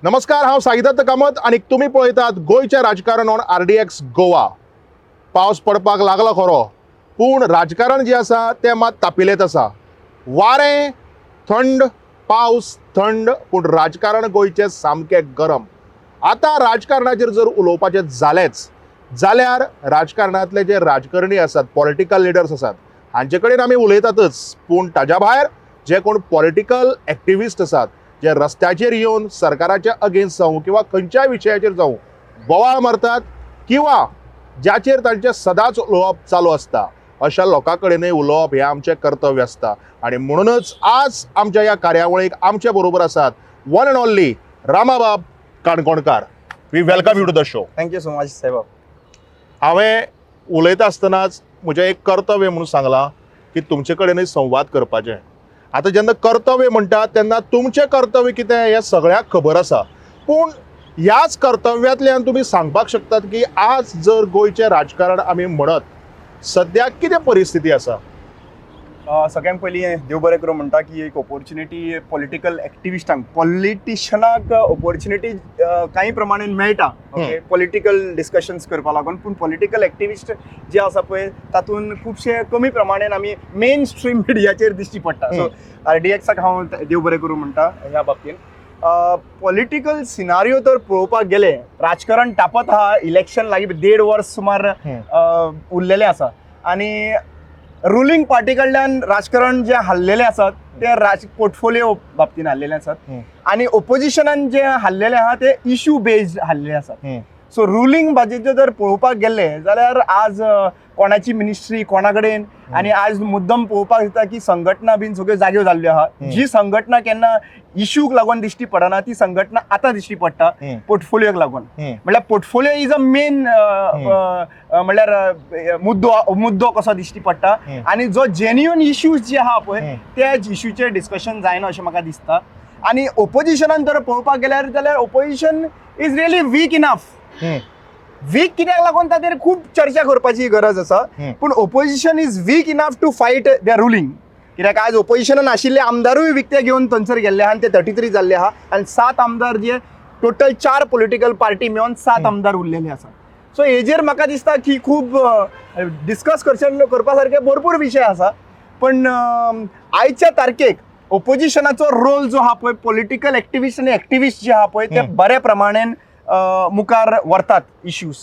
नमस्कार, हांव साईदत्त कामत आनी तुमी पळयतात गोंयचें राजकारण ऑन आरडीएक्स गोवा. पावस पडपाक लागला खरो, पूण राजकारण जें आसा तें मात तापिलेंच आसा. वारें थंड, पावस थंड, पूण राजकारण गोंयचें सामकें गरम. आतां राजकारणाचेर जर उलोवपाचें जालेंच जाल्यार राजकारणांतले जे राजकारणी आसात, पॉलिटिकल लिडर्स आसात, हांचे कडेन आमी उलयतातच, पूण ताज्या भायर जे कोण पॉलिटिकल एक्टिविस्ट आसात, जे रस्त्याचेर येवन सरकाराच्या अगेन्स्ट जावं किंवा खंयच्याय विशयाचेर जावं बोवाळ मारतात किंवा ज्याचेर तांचें सदांच उलोवप चालू आसता, अशा लोकां कडेनय उलोवप हें आमचें कर्तव्य आसता. आनी म्हणूनच आज आमच्या ह्या कार्यावळीक आमचे बरोबर आसात one and only Ramabab Kankonkar. We welcome you to the show. Thank you so much साहेब. हांवें उलयता आसतनाच म्हजें एक कर्तव्य म्हणून सांगलां की तुमचे कडेनय संवाद करपाचें. आतां जेन्ना कर्तव्य म्हणटा तेन्ना तुमचें कर्तव्य कितें हें सगळ्यांक खबर आसा, पूण ह्याच कर्तव्यांतल्यान तुमी सांगपाक शकतात की आज जर गोंयचें राजकारण आमी म्हणत, सद्याक कितें परिस्थिती आसा? सगळ्यांत पयलीं देव बरें करूं म्हणटा की एक ऑपॉर्च्युनिटी पॉलिटिकल एक्टिविस्टांक, पॉलिटिशनाक ऑपॉर्च्युनिटी कांय प्रमाणेन मेळटा, ओके, पॉलिटिकल डिस्कशन्स करपा लागून. पूण पॉलिटिकल एक्टिविस्ट जे आसा पळय, तातूंत खुबशे कमी प्रमाणेन आमी मेन स्ट्रीम मिडियाचेर दिश्टी पडटा. सो आरडीएक्साक हांव देव बरें करूं म्हणटा ह्या बाबतीन. पॉलिटिकल सिनारियो तर पळोवपाक गेले, राजकारण तापत आहा. इलेक्शन लागीं, देड वर्स सुमार उरलेलें आसा आनी रुलींग पार्टी कडल्यान राजकारण जे हाल्लेले आसात ते राज पोर्टफोलिओ बाबतीन हाल्लेले आसात आनी ओपोजिशनान जे हाल्लेले आहा ते इशू बेस्ड हाल्लेले आसात. सो रुलींग बाजूचे जर पळोवपाक गेले जाल्यार आज कोणाची मिनिस्ट्री कोणा कडेन आनी आज मुद्दम पळोवपाक दिता की संघटना बीन सगळ्यो जाग्यो जाल्ल्यो आहा. जी संघटना केन्ना इशूक लागून दिश्टी पडना, ती संघटना आतां दिश्टी पडटा पोर्टफोलियोक लागून. म्हळ्यार पोर्टफोलियो is a main म्हळ्यार मुद्दो कसो दिश्टी पडटा आनी जो जेन्युइन इश्यूज जे आहा पळय, त्या इश्यूचेर डिस्कशन जायना अशें म्हाका दिसता. आनी ओपोजिशनान जर पळोवपाक गेल्यार जाल्यार opposition is really weak enough. Weak कित्याक लागून ताचेर खूब चर्चा करपाची गरज आसा. पूण opposition is weak enough to fight the ruling, कित्याक आज ओपोजिशनान आशिल्ले आमदारूय विकते घेवन थंयसर गेल्ले आहा आनी ते 33 जाल्ले आहा आनी सात आमदार, जे टोटल चार पॉलिटिकल पार्टी मेळून सात आमदार उरलेले आसा. सो हेजेर म्हाका दिसता की खूब डिस्कस करचे करपा सारके भरपूर विशय आसा, पण आयच्या तारखेक ओपोजिशनाचो रोल जो आहा पळय, पॉलिटिकल एक्टिविस्ट आनी एक्टिविस्ट जे आहा पळय, ते बऱ्या प्रमाणेन मुखार व्हरतात इश्यूज.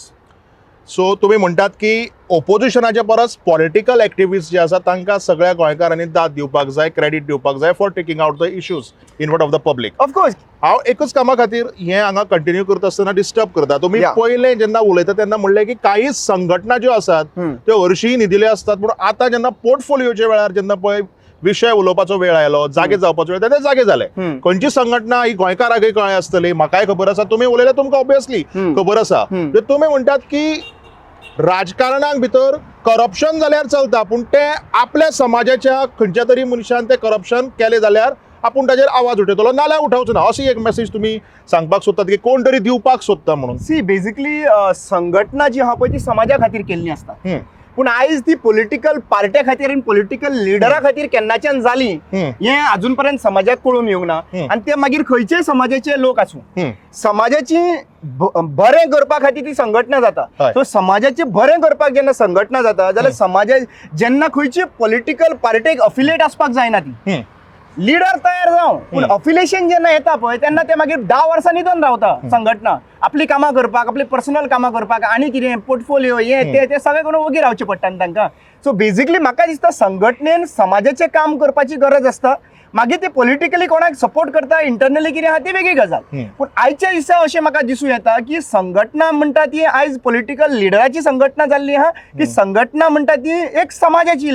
सो तुमी म्हणटात की ओपोजिशनाच्या परस पॉलिटिकल एक्टिविस्ट जे आसा तांकां सगळ्या गोंयकारांनी दाद दिवपाक जाय, क्रेडीट दिवपाक जाय for taking out the issues in front of the public. Of course. हांव एकच कामा खातीर हें हांगा कंटिन्यू करता आसतना डिस्टर्ब करता. तुमी पयलें जेन्ना उलयता तेन्ना म्हणलें की काही संघटना ज्यो आसात त्यो हरशीं न्हिदिल्यो आसतात, पूण आतां जेन्ना पोर्टफोलियोच्या वेळार जेन्ना पळय विशय उलोवपाचो वेळ आयलो, जागे जावपाचो वेळ, तेन्ना जागे जाले. खंयची संघटना ही गोंयकाराकय कळ्ळें आसतली, म्हाकाय खबर आसा, तुमी उलयल्यार तुमकां ऑब्वियसली खबर आसा. म्हणजे तुमी म्हणटात की राजकारणाक भितर करप्शन जाल्यार चलता, पूण तें आपल्या समाजाच्या खंयच्या तरी मनशान तें करप्शन केलें जाल्यार आपूण ताजेर आवाज उठयतलो, नाल्यार उठावचो ना, अशी एक मेसेज तुमी सांगपाक सोदतात की कोण तरी दिवपाक सोदता म्हणून. सी, बेसिकली संघटना जी आहा पळय ती समाजा खातीर केल्ली आसता, पूण आयज ती पॉलिटिकल पार्ट्या खातीर आनी पॉलिटिकल लिडरा खातीर केन्नाच्यान जाली हें अजून पर्यंत समाजाक कळून येवंक ना. आनी ते मागीर खंयचेय समाजाचे लोक आसूं, समाजाची बरें करपा खातीर ती संघटना जाता. सो समाजाचें बरें करपाक जेन्ना संघटना जाता जाल्यार समाजा जेन्ना खंयची पॉलिटिकल पार्टीक अफिलिएट आसपाक जायना ती. लिडर तयार जावं, पूण अफिलिएशन जेन्ना येता पळय तेन्ना ते मागीर 10 वर्सां न्हिदोन रावता संघटना, आपली कामां करपाक, आपली पर्सनल कामां करपाक आनी कितें पोर्टफोलियो हे ते ते सगळें करून वगी रावचें पडटा न्ही तांकां. सो बेजिकली म्हाका दिसता संघटनेन समाजाचें काम करपाची गरज आसता. मागीर ते पॉलिटिकली कोणाक सपोर्ट करता, इंटरनली कितें आहा ती वेगळी गजाल. पूण आयच्या दिसा अशें म्हाका दिसूं येता की संघटना म्हणटा ती आयज पॉलिटिकल लिडराची संघटना जाल्ली आहा की संघटना म्हणटा ती एक समाजाची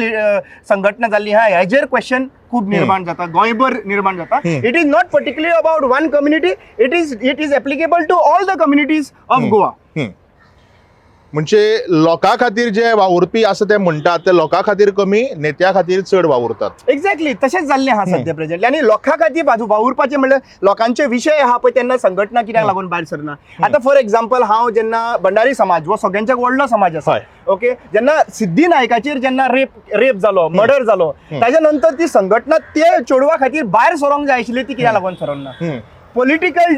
संघटना जाल्ली आहा, हेजेर क्वेश्चन खूब निर्माण जाता, गोंयभर निर्माण जाता. It is not particularly about one community, it is applicable to all the communities of Goa. म्हणजे लोकां खातीर जे वावुरपी आसा ते म्हणटात ते लोकां खातीर कमी, नेत्या खातीर चड वावुरतात. एक्झॅक्टली, तशेंच जाल्लें आहा सद्या प्रेझेंटली. आनी लोकां खातीर बाजू वावुरपाचें म्हणल्यार लोकांचे विशय आहा पळय तेन्ना संघटना कित्याक लागून भायर सरना? आतां फॉर एक्झाम्पल, हांव जेन्ना भंडारी समाज हो सगळ्यांच्याक व्हडलो समाज आसा, ओके, जेन्ना सिद्धी नायकाचेर जेन्ना रेप रेप जालो, मर्डर जालो, ताच्या नंतर ती संघटना ते चेडवा खातीर भायर सरोंक जाय आशिल्ली, ती कित्याक लागून सरोंक ना? पॉलिटिकल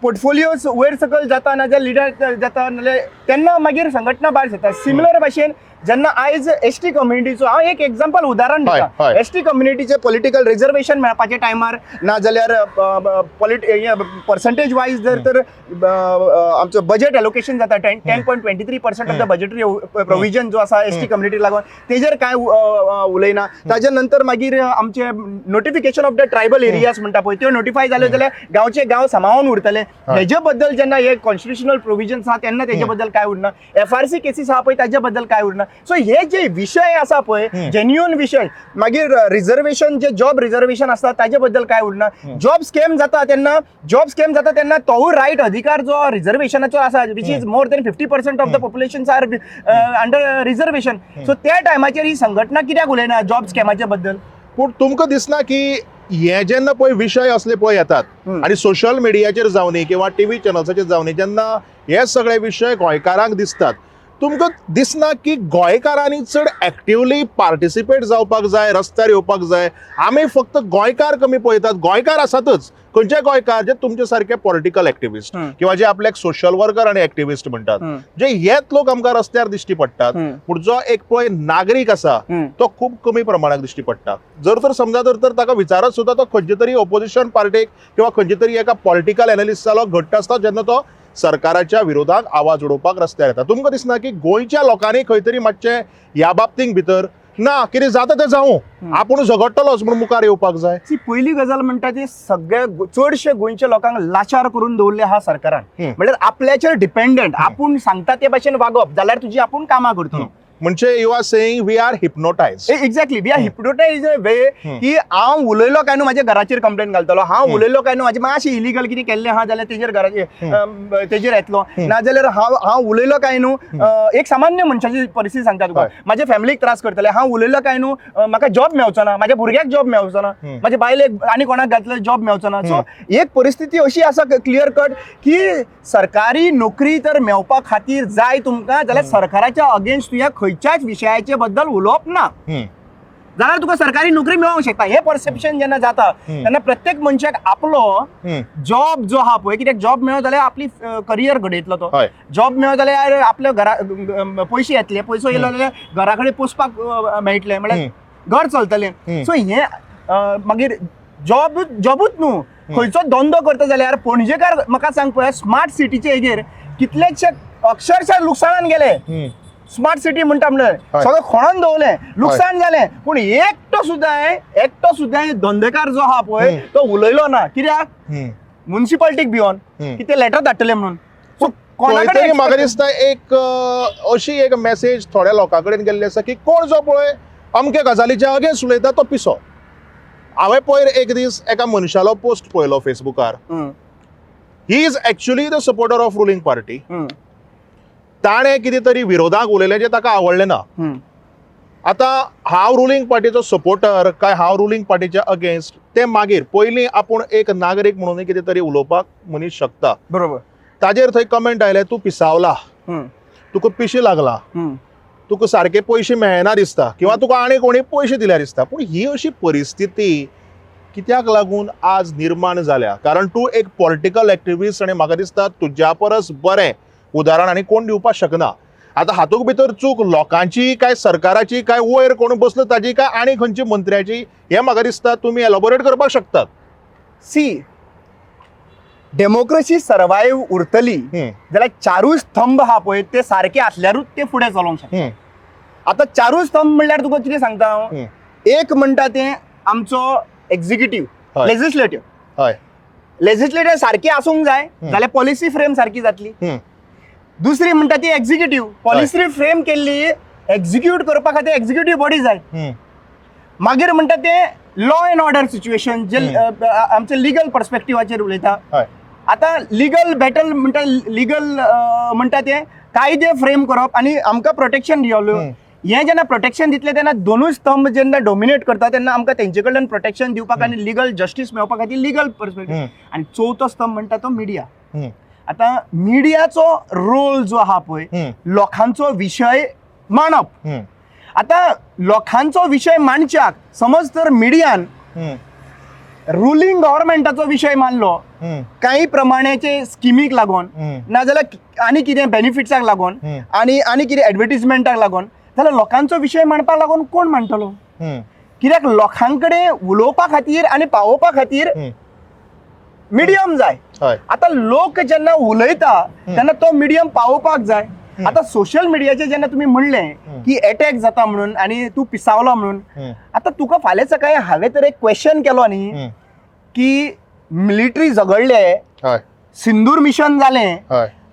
पोर्टफोलियोज वयर सकयल जाता नाजाल्यार लिडर जाता नाजाल्यार तेन्ना मागीर संघटना भायर सरता. सिमिलर भाशेन जेन्ना आयज एस टी कम्युनिटीचो हांव एक एग्जाम्पल उदाहरण दिता, एस टी कम्युनिटीचे पॉलिटिकल रिजर्वेशन मेळपाच्या टायमार नाजाल्यार पर्संटेज वायज जर तर आमचो बजेट एलोकेशन जाता 10.23% of the budgetary provision जो आसा एस टी कम्युनिटी लागून, तेजेर कांय उलयना. ताजे नंतर मागीर आमचे notification of the tribal areas म्हणटा पळय, त्यो नोटिफाय जाल्यो जाल्यार गांवचे गांव सांबाळून उरतले. हेजे बद्दल जेन्ना हे कॉन्स्टिट्युशनल प्रोविजन्स आहा तेन्ना तेजे बद्दल काय उरना. एफआरसी केसीस आहा पळय, ताजे बद्दल काय उरना. सो हे जे विशय आसा पळय, जेन्युअन विशय, मागीर रिजर्वेशन जे जॉब रिजर्वेशन आसता ताजे बद्दल काय उरना. जॉब स्कॅम जाता तेन्ना, जॉब स्कॅम जाता तेन्ना तोवूय रायट अधिकार जो रिजर्वेशनाचो आसा, which is more than 50% of the population are under reservation, so त्या टायमाचेर ही संघटना कित्याक उलयना जॉब स्कॅमाच्या बद्दल? पूण तुमकां दिसना की हे जेन्ना पळय विशय असले पळय येतात आनी सोशल मिडियाचेर जावनी किंवा टीव्ही चॅनल्साचेर जावनी, जेन्ना हे सगळे विशय गोंयकारांक दिसतात, तुमकां दिसना की गोंयकारांनी चड एक्टिवली पार्टिसिपेट जावपाक जाय, रस्त्यार येवपाक जाय? आमी फक्त गोंयकार कमी पळयतात. गोंयकार आसातच. खंयचे गोंयकार? जे तुमचे सारके पॉलिटिकल एक्टिविस्ट किंवा जे आपल्याक सोशल वर्कर आनी एक्टिविस्ट म्हणटात, जे हेच लोक आमकां रस्त्यार दिश्टी पडटात. पूण जो एक पळय नागरीक आसा तो खूब कमी प्रमाणात दिश्टी पडटा. जर तर समजा जर तर ताका विचारत सुद्दां, तो खंयचे तरी ओपोजिशन पार्टीक किंवा खंयचे तरी एका पॉलिटिकल एनालिस्टालो घट्ट आसता जेन्ना तो सरकाराच्या विरोधाक आवाज उडोवपाक रस्त्यार येता. तुमकां दिसना की गोंयच्या लोकांनी खंय तरी मातशें ह्या बाबतींत भितर ना कितें जाता तें जावं, आपूण झगडटलोच म्हूण मुखार येवपाक जाय? सी, पयली गजाल म्हणटा ती सगळे चडशे गोंयच्या लोकांक लाचार करून दवरले आहा सरकारान. म्हणल्यार आपल्याचेर डिपेंडंट, आपूण सांगता ते भाशेन वागप जाल्यार तुजी आपूण कामां करतलो. म्हणजे you are saying we are hypnotized? Exactly, we are hypnotized way की हांव उलयलो काय न्हू म्हाज्या घराचेर कंप्लेन घालतलो, हांव उलयलो काय न्हू म्हाजे मातशें इलिगल कितें केल्लें आहा जाल्यार तेजेर घराचेर तेजेर येतलो, नाजाल्यार हांव उलयलो काय न्हू, एक सामान्य मनशाची परिस्थिती सांगता तुका, म्हाज्या फॅमिलीक त्रास करतले. हांव उलयलो काय न्हू म्हाका जॉब मेवचो ना, म्हाज्या भुरग्याक जॉब मेवचो ना, म्हाज्या बायलेक आनी कोणाक घातले जॉब मेवचो ना. सो एक परिस्थिती अशी आसा क्लियर कट की सरकारी नोकरी तर मेवपा खातीर जाय तुमकां जाल्यार सरकाराच्या अगेन्स्ट तुवें खंयच्याच विशयाचे बद्दल उलोवप ना जाल्यार तुका सरकारी नोकरी मेळोंक शकता. हे परसेप्शन जेन्ना जाता तेन्ना प्रत्येक मनशाक आपलो जॉब जो आहा पळय, कित्याक जॉब मेळो जाल्यार आपली करियर घडयतलो तो, जॉब मेळो जाल्यार आपल्या घरा पयशे येतले, पयसो येयलो जाल्यार घरा कडेन पोसपाक मेळटलें, म्हळ्यार घर चलतलें. सो हे मागीर जॉब जॉबूच न्हू, खंयचो धंदो करता जाल्यार पणजेकार म्हाका सांग पळय, स्मार्ट सिटीचे हेजेर कितलेशे अक्षरशः लुकसाणान गेले. स्मार्ट सिटी म्हणटा म्हणल्यार सगळें खणोन दवरलें, लुकसाण जालें, पूण एकटो सुद्दां धंदेकार जो आहा पळय तो उलयलो ना. कित्याक? मुन्सिपालिटीक भियोन की ते लेटर धाडटले म्हणून. सो कोणा खंय तरी म्हाका दिसता एक अशी एक मेसेज थोड्या लोकां कडेन गेल्ली आसा की कोण जो पळय अमके गजालीच्या अगेन्स्ट उलयता तो पिसो. हांवें पयर एक दीस एका मनशालो पोस्ट पळयलो फेसबुकार. He is actually the supporter of ruling party. ताणें कितें तरी विरोधाक उलयलें जें ताका आवडलें ना. आतां हांव रुलींग पार्टीचो सपोर्टर काय हांव रुलींग पार्टीच्या अगेन्स्ट तें मागीर, पयलीं आपूण एक नागरीक म्हणून कितें तरी उलोवपाक मनीस शकता. ताजेर थंय कमेंट आयले, तूं पिसावला, तुका पिशी लागला, तुका सारके पयशे मेळना दिसता किंवा तुका आनी कोणी पयशे दिल्यार दिसता. पूण ही अशी परिस्थिती कित्याक लागून आज निर्माण जाल्या? कारण तूं एक पॉलिटिकल एक्टिविस्ट आनी म्हाका दिसता तुज्या परस बरें उदाहरण आनी कोण दिवपाक शकना. आतां हातूंत भितर चूक लोकांची काय सरकाराची काय वयर कोण बसलो ताजी काय आनी खंयची मंत्र्याची, हें म्हाका दिसता तुमी एलॉबोरेट करपाक शकतात. सी, डेमोक्रेसी सर्वायव उरतली जाल्यार चारूय स्तंभ आहा पळय ते सारके आसल्यारूच ते फुडें चलोंक शकता. आतां चारूय स्तंभ म्हणल्यार तुका कितें सांगता हांव, एक म्हणटा तें आमचो एक्झिक्युटीव, लेजिस्लेटिव्ह. लेजिस्लेटिव्ह सारकी आसूंक जाय जाल्यार पॉलिसी फ्रेम सारकी जातली. दुसरी म्हणटा ती एक्झिक्युटीव, पॉलिसी फ्रेम केल्ली एक्झिक्यूट करपा खातीर एक्झिक्युटीव बॉडी जाय. मागीर म्हणटा ते लॉ अँड ऑर्डर सिच्युएशन, जे आमचे लिगल पर्सपेक्टिवाचेर उलयता. आतां लिगल बॅटल म्हणटा, लिगल म्हणटा ते कायदे फ्रेम करप आनी आमकां प्रोटेक्शन दिवप. हें जेन्ना प्रोटेक्शन दितले तेन्ना दोनूय स्तंभ जेन्ना डोमिनेट करता तेन्ना आमकां तेंचे कडल्यान प्रोटेक्शन दिवपाक आनी लिगल जस्टीस मेळपा खातीर लिगल पर्सपेक्टीव. आनी चवथो स्तंभ म्हणटा तो मिडिया. आतां मिडियाचो रोल जो आहा पळय, लोकांचो विशय मांडप. आतां लोकांचो विशय मांडच्याक समज तर मिडियान रुलींग गव्हर्मेंटाचो विशय मानलो काही प्रमाणाचे स्किमीक लागून, नाजाल्यार आनी कितें बेनिफिट्साक लागून आनी आनी कितें एडवर्टीजमेंटाक लागून, जाल्यार लोकांचो विशय मांडपाक लागून कोण मांडटलो? कित्याक लोकां कडेन उलोवपा खातीर आनी पावोवपा खातीर मिडियम जाय. आतां लोक जेन्ना उलयता तेन्ना तो मिडियम पावोवपाक जाय. आतां सोशल मिडियाचेर जेन्ना तुमी म्हणलें की एटॅक जाता म्हणून आनी तूं पिसावलो म्हणून, आतां तुका फाल्यां सकाळी हांवें तर एक क्वेश्चन केलो न्ही की मिलिटरी झगडले, सिंदूर मिशन जालें,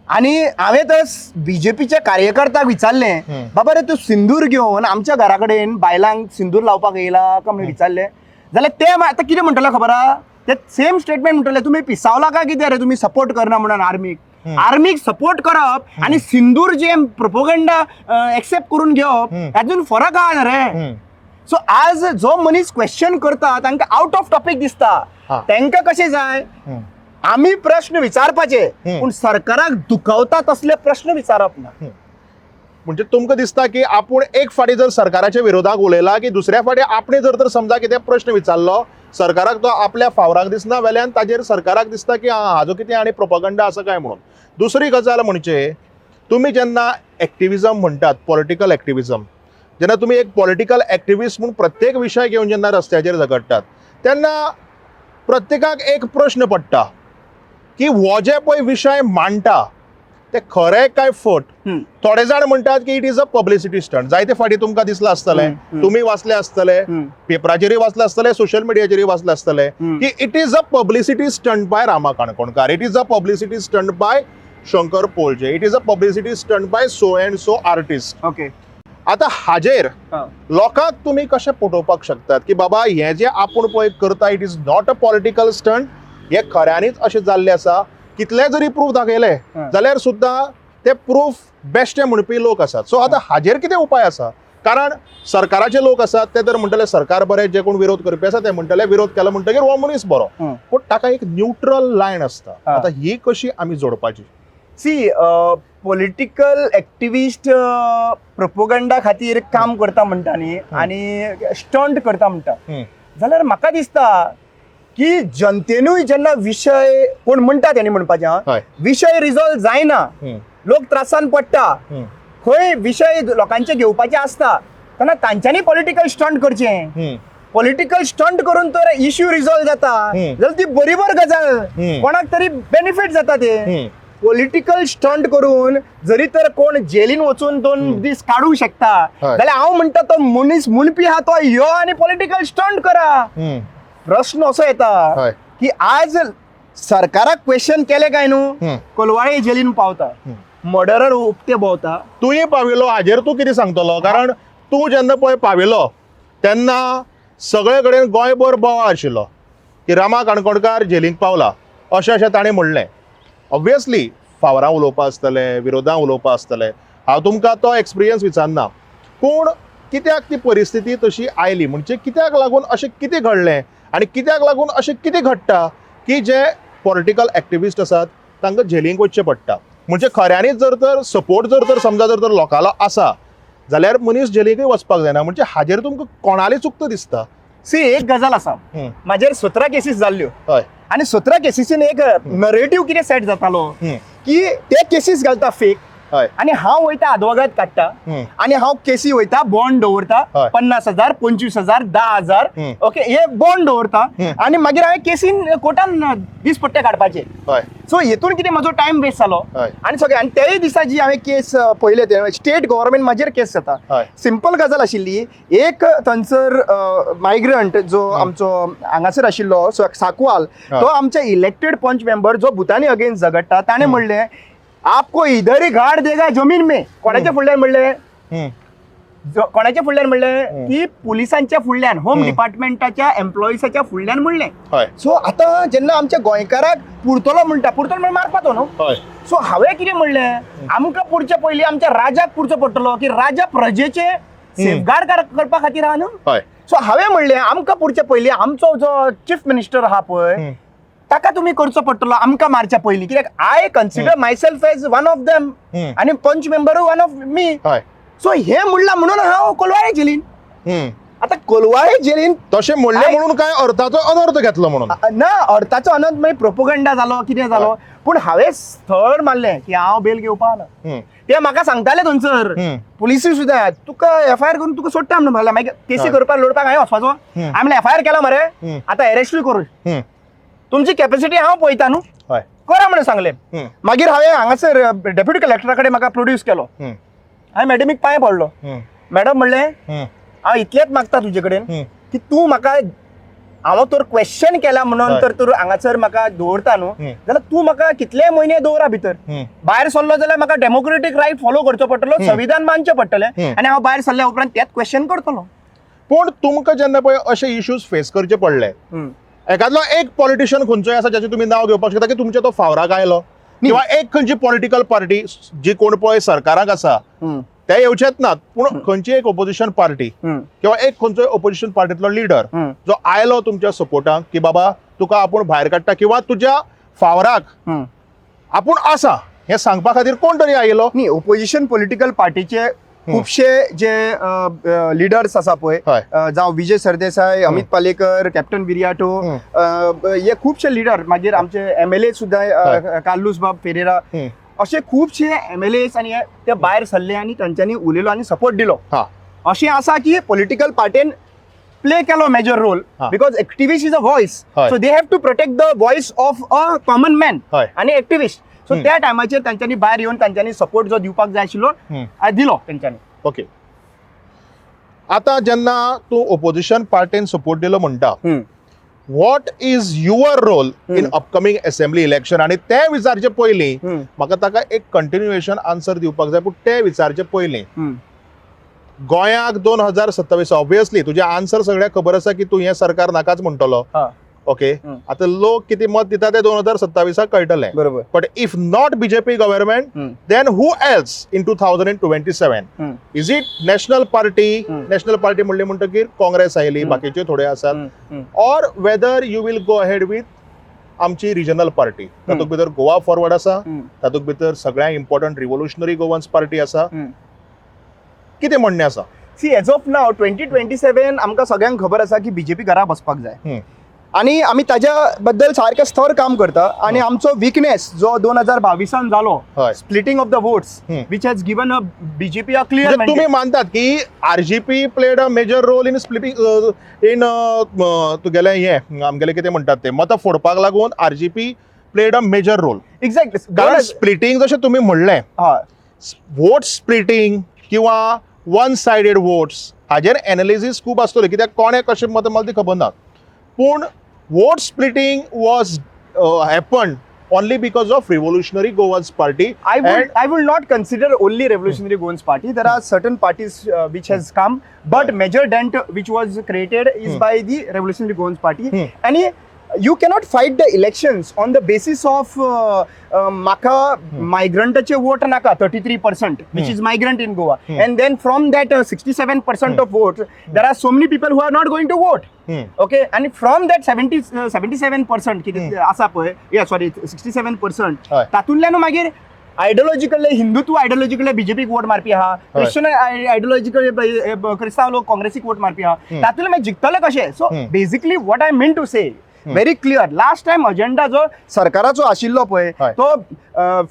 आनी हांवें तर बीजेपीच्या कार्यकर्त्याक विचारलें, बाबा रे, तूं सिंदूर घेवन आमच्या घरा कडेन बायलांक सिंदूर लावपाक येयला काय म्हणून विचारलें जाल्यार ते आतां कितें म्हणटले खबर आहा? ते सेम स्टेटमेंट म्हणटले, तुमी पिसावला काय कितें रे, तुमी सपोर्ट करना म्हणून आर्मीक. आर्मीक सपोर्ट करप आनी सिंदूर जे प्रोपोगंडा एक्सेप्ट करून घेवप हातून फरक आहा रे. सो आज जो मनीस क्वेश्चन करता तांकां आउट ऑफ टॉपीक दिसता. तांकां कशें जाय, आमी प्रश्न विचारपाचे, पूण सरकाराक दुखवता तसले प्रश्न विचारप ना. म्हणजे तुमकां दिसता की आपूण एक फाटी जर सरकाराच्या विरोधाक उलयला की दुसऱ्या फाटी आपणे जर तर समजा कितें प्रश्न विचारलो, सरकाराक तो आपल्या फावराक दिसना, वेल्यान ताजेर सरकाराक दिसता की आं, हाजो कितें आनी प्रोपगंडा आसा काय म्हणून. दुसरी गजाल म्हणजे तुमी जेन्ना एक्टिविजम म्हणटात, पॉलिटिकल एक्टिविजम, जेन्ना तुमी एक पॉलिटिकल एक्टिविस्ट म्हूण प्रत्येक विशय घेवन जेन्ना रस्त्याचेर झगडटात तेन्ना प्रत्येकाक एक प्रश्न पडटा की हो जे पळय विशय मांडटा ते खरें काय फट? थोडे जाण म्हणटात की it is a publicity stunt. जायते फाटी तुमकां दिसलां आसतलें, तुमी वाचले आसतले, पेपराचेरूय वाचले आसतले, सोशल मिडियाचेरूय वाचले आसतले की it is a publicity stunt by Rama Canconkar, it is a publicity stunt by Shankar Polje, it is a publicity stunt by so and so artist. आतां हाजेर लोकांक तुमी कशें पटोवपाक शकतात की बाबा, हें जें आपूण पळय करता, it is not a political stunt, हें खऱ्यांनीच अशें जाल्लें आसा? कितले जरी प्रूफ दाखयले जाल्यार सुद्दां ते प्रूफ बेश्टे म्हणपी लोक आसात. सो आतां हाजेर कितें उपाय आसा? कारण सरकाराचे लोक आसात ते तर म्हणटले सरकार बरें, जे कोण विरोध करपी आसा ते म्हणटले विरोध केलो म्हणटगीर हो मनीस बरो. पूण ताका एक न्यूट्रल लायन आसता. आतां ही कशी आमी जोडपाची? सी, पॉलिटिकल एक्टिविस्ट प्रोपोगंडा खातीर काम करता म्हणटा न्ही आनी स्टंट करता म्हणटा, जाल्यार म्हाका दिसता की जनतेनूय जेन्ना विशय कोण म्हणटा तेणी म्हणपाचें, विशय रिजॉल्व जायना, लोक त्रासान पडटा, खंय विशय लोकांचे घेवपाचे आसता तेन्ना तांच्यांनी पॉलिटिकल स्टंट करचें. पॉलिटिकल स्टंट करून तर इश्यू रिजॉल्व जाता जाल्यार ती बरोबर गजाल, कोणाक तरी बेनिफीट जाता. ते पॉलिटिकल स्टंट करून जरी तर कोण जेलीन वचून 2 दीस काडूंक शकता जाल्यार हांव म्हणटा तो मनीस म्हणपी आहा तो यो आनी पॉलिटिकल स्टंट करा. प्रश्न असो येता की आज सरकाराक क्वेश्चन केले काय न्हू, कोलवाळे जेलीन पावता, मर्डरर उक्ते भोंवता. तूंय पाविलो, हाजेर तूं कितें सांगतलो? कारण तूं जेन्ना पळय पाविलो तेन्ना सगळे कडेन गोंयभर बोवाळ आशिल्लो की रामा काणकोणकार जेलींत पावला अशें अशें ताणें म्हणलें. ऑब्वियसली फावरां उलोवपा आसतलें, विरोधां उलोवपा आसतलें, हांव तुमकां तो एक्सपिरियन्स विचारना, पूण कित्याक ती परिस्थिती तशी आयली? म्हणजे कित्याक लागून अशें कितें घडलें आनी कित्याक लागून अशें कितें घडटा की जे पॉलिटिकल एक्टिविस्ट आसात तांकां जेलींक वचचें पडटा? म्हणजे खऱ्यांनीच जर तर सपोर्ट जर तर समजा जर तर लोकांलो आसा जाल्यार मनीस जेलीकूय वचपाक जायना. म्हणजे हाजेर तुमकां कोणाली चुकता दिसता? सी, एक गजाल आसा, म्हाजेर 17 केसीस जाल्ल्यो आनी 17 केसीसीन एक नरेटीव कितें सेट जातालो की ते केसीस घालता फेक आनी हांव वयता आदवोगाद काडटा आनी हांव केसी वयता बॉन्ड दवरता, 50,000, 25,000, 10,000, ओके, हे बॉन्ड दवरता आनी मागीर हांवें केसीन कोर्टान दीसपट्टे काडपाचे. सो हेतून कितें म्हजो टायम वेस्ट जालो आनी सगळें. आनी तेय दिसा जी हांवें केस पळयले ते स्टेट गव्हर्मेंट म्हाजेर केस जाता. सिंपल गजाल आशिल्ली, एक थंयसर मायग्रंट जो आमचो हांगासर आशिल्लो साकवाल, तो आमचे इलेक्टेड पंच मेंबर जो भुतानी अगेन्स्ट झगडटा, ताणें म्हणलें आपको इधर ही गाड देगा जमीन में. कोणाच्या फुडल्यान म्हणलें? कोणाच्या फुडल्यान म्हणलें की पुलिसांच्या फुडल्यान, होम डिपार्टमेंटाच्या एम्प्लॉइजाच्या फुडल्यान म्हणलें. सो आतां जेन्ना आमच्या गोंयकाराक पुरतलो म्हणटा, पुरतलो म्हणल्यार मारपाचो न्हू. सो हांवें कितें म्हणलें, आमकां पुरचे पयलीं आमच्या राजाक पुरचो पडटलो की राजा प्रजेचे सेफगार्ड करपा खातीर आहा न्हू. सो हांवें म्हणलें आमकां पुरचे पयलीं आमचो जो चीफ मिनिस्टर आहा पळय ताका तुमी करचो पडटलो आमकां मारच्या पयलीं, कित्याक I consider myself as one of them आनी पंच मेंबरूय वन ऑफ मी. सो हे म्हणलां म्हणून हांव कोलवाळे जेलीन. आतां कोलवाळे जेलीन तशें म्हणलें म्हणून काय अर्थाचो अनर्थ घेतलो म्हणून? ना, अर्थाचो अनर्थ मागीर प्रोपोगंडा जालो, कितें जालो, पूण हांवें स्थळ मारलें की हांव बेल घेवपा ना. ते म्हाका सांगताले थंयसर पुलिसूय सुद्दां, तुका एफआयआर करून तुका सोडटा म्हणून म्हणलें. मागीर केसी करपाक लोडपाक हांवें वचपाचो? हांवें म्हणलें एफआयआर केला मरे, आतां एरेस्टूय करूं, तुमची कॅपॅसिटी हांव पळयता न्हू, करा म्हणून सांगलें. मागीर हांवें हांगासर डेप्युटी कलेक्टरा कडेन म्हाका प्रोड्यूस केलो. हांवें मॅडमीक पांय पडलो. मॅडम म्हणलें, हांव इतलेंच मागता तुजे कडेन की तूं म्हाका, हांव तर क्वेश्चन केला म्हणून तर तूं हांगासर म्हाका दवरता न्हू, जाल्यार तूं म्हाका कितलेय म्हयने दवरा भितर. भायर सरलो जाल्यार म्हाका डेमोक्रेटीक रायट फॉलो करचो पडटलो, संविधान मानचें पडटलें आनी हांव भायर सरल्या उपरांत तेच क्वेश्चन करतलो. पूण तुमकां जेन्ना पळय अशे इश्यूज फेस करचे पडले, एकादलो एक पॉलिटिशियन खंयचोय आसा जाचें तुमी नांव घेवपाक शकता की तुमच्या तो फावराक आयलो, किंवा एक खंयची पॉलिटिकल पार्टी जी कोण पळय सरकाराक आसा ते येवचेच नात, पूण खंयची एक ओपोजिशन पार्टी किंवा एक खंयचोय ओपोजिशन पार्टीतलो लिडर जो आयलो तुमच्या सपोर्टाक की बाबा तुका आपूण भायर काडटा किंवा तुज्या फावराक आपूण आसा हें सांगपा खातीर कोण तरी आयलो? न्ही, ओपोजिशन पॉलिटिकल पार्टीचे खुबशे जे लिडर्स आसा पळय, जावं विजय सरदेसाय, अमित पालेकर, कॅप्टन विरियाटो, हे खुबशे लिडर, मागीर आमचे एमएलए सुद्दां कार्लूस बाब फेरेरा, अशे खुबशे एमएलएस आनी हे ते भायर सरले आनी तांच्यांनी उलयलो आनी सपोर्ट दिलो. अशें आसा की पॉलिटिकल पार्टीन प्ले केलो major role, because activist is a voice, so they have to protect the voice of a common man आनी एक्टिविस्ट. सो त्या टायमाचेर तांच्यांनी भायर येवन तांच्यांनी सपोर्ट जो दिवपाक जाय आशिल्लो दिलो तांच्यांनी. ओके, आतां जेन्ना तूं ओपोजिशन पार्टीन सपोर्ट दिलो म्हणटा, what is your role in upcoming assembly election? आनी तें विचारचे पयलीं म्हाका ताका एक कंटिन्युएशन आन्सर दिवपाक जाय, पूण तें विचारचे पयलीं गोंयाक 2027, ऑब्वियसली तुजें आन्सर सगळ्याक खबर आसा की तूं हें सरकार नाकाच म्हणटलो. ओके, आतां लोक कितें मत दिता तें 2027 कळटलें. But if not BJP government, then who else in 2027? Is it National Party? National party म्हणली म्हणटकीर काँग्रेस आयली, बाकीचे थोडे आसात, or whether you will go ahead with आमची रिजनल पार्टी, तातूंत भितर गोवा फॉरवर्ड आसा, तातूंत भितर सगळ्यांत इम्पॉर्टंट रिव्होल्युशनरी गोवन्स पार्टी आसा, कितें म्हणणें आसा? See, as of now 2027 आमकां सगळ्यांक खबर आसा की बीजेपी घरा बसपाक जाय आनी आमी ताज्या बद्दल सारकें स्तर काम करता आनी आमचो विकनेस जो 2022 जालो, splitting of the votes, which has given a BJP a clear. म्हणजे तुम्ही मानतात की RGP played a major role in splitting in तुगेलें हें आमगेलें कितें म्हणटात ते मतां फोडपाक लागून RGP played a major role? Exactly. कारण स्प्लिटींग जशें तुमी म्हणलें, वोट स्प्लिटींग किंवा वन सायडेड वोट्स हाजेर एनालिसीस खूब आसतली, कित्याक कोणें कशें मतां मारली ती खबर ना, पूण vote splitting was happen only because of Revolutionary Goans Party. I will not consider only Revolutionary Goans Party. There are certain parties which has come, but major dent which was created is by the Revolutionary Goans Party. And you cannot fight the elections on the basis of म्हाका मायग्रंटाचे vote नाका, 33% which is migrant in Goa, and then from that 67% of vote there are so many people who are not going to vote. Okay, आणि from that 77% कितें आसा पळय, या sorry, 67%, तातूंतल्यान मागीर ideological, Hindutva ideological बीजेपीक vote मारपी आहा, क्रिश्चन आयडियोलॉजिकल क्रिस्तांव लोक काँग्रेसीक वोट मारपी आहा, तातूंतल्यान मागीर जिखतले कशे? So basically what I mean to say very clear, last time agenda जो सरकाराचो आशिल्लो पळय, तो